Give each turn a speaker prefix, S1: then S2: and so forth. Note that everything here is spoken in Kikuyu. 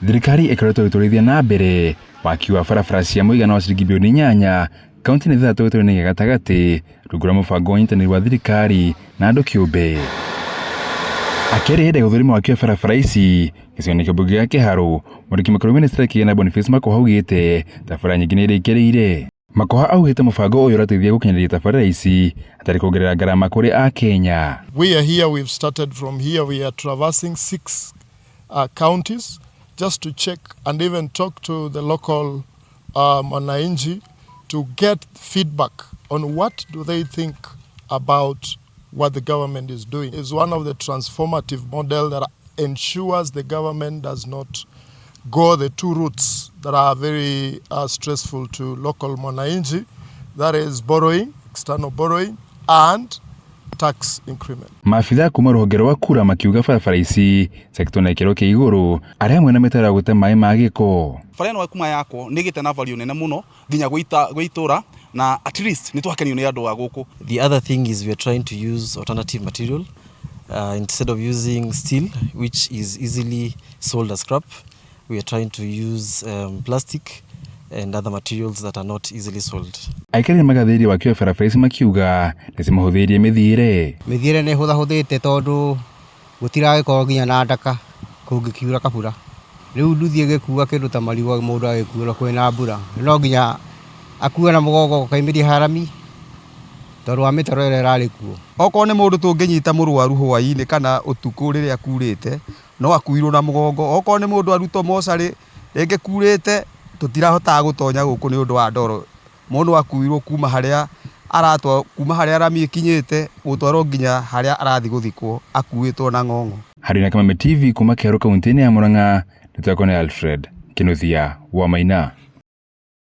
S1: Thirikari ĩkoretwo ĩgĩtwarithia na mbere waki wa barabara cia mũigana wa ciringi bilioni 8 kaunti-inĩ 6 gĩtarũ-inĩ gĩa gatagatĩ rungu rwa mũbango wa ũnyitanĩri wa thirikari na andũ kĩũmbe. Akĩaria hĩndĩ ya gũthũrima waki wa barabara ici gĩcigo-inĩ kĩa mbunge gĩa Kĩharũ, mwandĩki mũkũrũ mĩnĩstrĩ ya kĩgĩna Boniface Makoha augĩte tabarĩra nyingĩ nĩirĩkĩrĩire. Makoha augĩte mũbango ũyũ ũrateithia gũkinyanĩria tabarĩra ici hatarĩ kuongerera ngarama kũrĩ akenya.
S2: We are here, we've started from here, we are traversing 6 counties just to check and even talk to the local mwananchi to get feedback on what do they think about what the government is doing. It's one of the transformative model that ensures the government does not go the two routes that are very stressful to local mwananchi, that is borrowing, external borrowing, and tax increment.
S1: Maabithaa kuma rũhonge rwa kura makiuga barabara ici ciakĩtwo na gĩkĩro kĩa igũrũ arĩa hamwe na mĩtaro ya gũte maĩ ma gĩko.
S3: Bara ĩno kuma yakwo nĩ ĩgĩte na value nene mũno nginya gwĩ itũra na at least nĩ twakenio nĩ andũ a gũkũ.
S4: The other thing is we are trying to use alternative material instead of using steel, which is easily sold as scrap. We are trying to use plastic and other materials that are not easily sold.
S1: Aikari nĩmagathĩrĩirie waki wa barabara ici makiuga nĩcimahũthĩirie mĩthiĩre.
S5: Mĩthiĩre nĩ ĩhũthahũthĩte tondũ gũtiragĩkorwo nginya na ndaka kũngĩkiura kabura. Rĩu nduthi ĩgĩkua kĩndũ ta marigũ mũndũ agĩkuĩrwo kwĩna mbura no nginya akue na mũgongo gũkaimĩria harami tondũ wa mĩtaro ĩrĩa ĩrarĩ kuo.
S6: Okorwo nĩ mũndũ tũngĩnyita mũrwaru hwaĩ-inĩ kana ũtukũ rĩrĩa kurĩte no akuirwo na mũgongo. Okorwo nĩ mũndũ arutwo mocarĩ rĩngĩ kurĩte tũtirahotaga gũtonya gũkũ nĩ ũndũ wa ndoro. Mũndũ akuirwo kuma harĩa aratwa kuma harĩa rami ĩkinyĩte gũtwarwo nginya harĩa arathiĩ gũthikwo akuĩtwo na ng'ong'o.
S1: Harĩ na Kameme TV kuma Kĩharũ kaunti-inĩ ya Murang'a, nĩtwekwo nĩ Alfred Kinuthia wa Maina.